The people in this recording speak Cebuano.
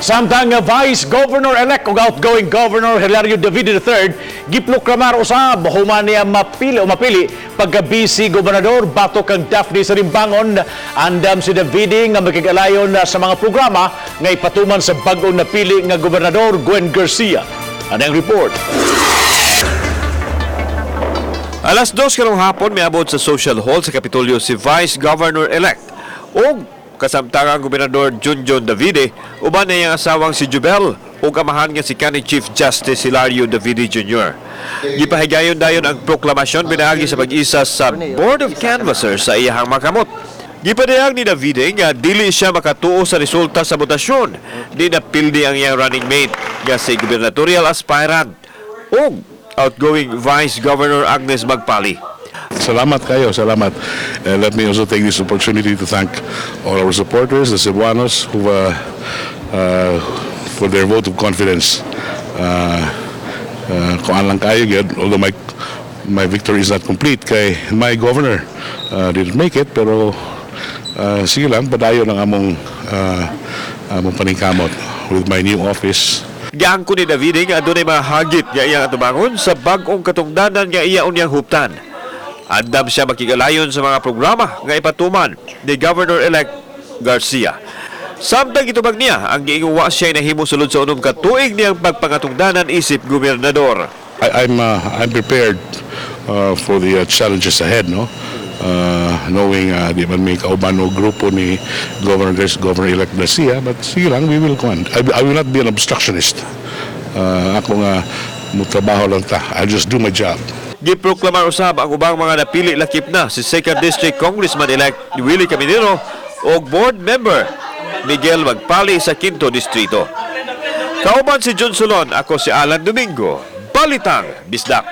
Samtang nga Vice Governor-elect ug outgoing Governor Hilario Davide III giproklamar usab human niya mapili o mapili pagka Vice Gobernador batok kang Daphne Salimbangon. Andam si Davide nga makig-alayon sa mga programa nga ipatuman sa bag-ong napili nga Gobernador Gwen Garcia. Anang report. Alas 2 karong hapon, miabot sa social hall sa Kapitolyo si Vice Governor-elect ug kasamtangang Gobernador Junjun Davide uban na iyang asawang si Jubel ug amahan nga si kanhi Chief Justice Hilario Davide Jr. Gipahigayon dayon ang proklamasyon pinaagi sa pag-isa sa Board of Canvassers sa iyahang makamot. Gipadayag ni Davide nga dili siya makatuo sa resulta sa botasyon. Di napildi ang iyang running mate nga si gubernatorial aspirant ug outgoing Vice Governor Agnes Magpali. Salamat kayo, salamat. And let me also take this opportunity to thank all our supporters, the Cebuanos, who for their vote of confidence. Kuan lang kayo, gyud, although my victory is not complete kay my governor didn't make it, pero sige lang, padayon ang among paningkamot with my new office. Giangko ni Davide nga adunay mga hagit nga iyang atubangon sa bag-ong katungdanan nga iya unyang huptan. Andam siya makigalayon sa mga programa nga ipatuman ni Governor-elect Garcia. Samtang gitubag niya ang giingong wa siya nahimo sulod sa 6 ka tuig niyang pagpangatungdanan isip gobernador. I'm prepared for the challenges ahead, no? Knowing di man may kauban o grupo ni Governor-elect Garcia, but sige lang, we will kuan. I will not be an obstructionist. Ako nga mutrabaho lang ta. I'll just do my job. Giproklamar usab ang ubang mga napili, lakip na si 2nd District Congressman-elect Willie Caminero ug board member Miguel Magpali sa Quinto Distrito. Kauban si John Solon, ako si Alan Domingo. Balitang Bisdak.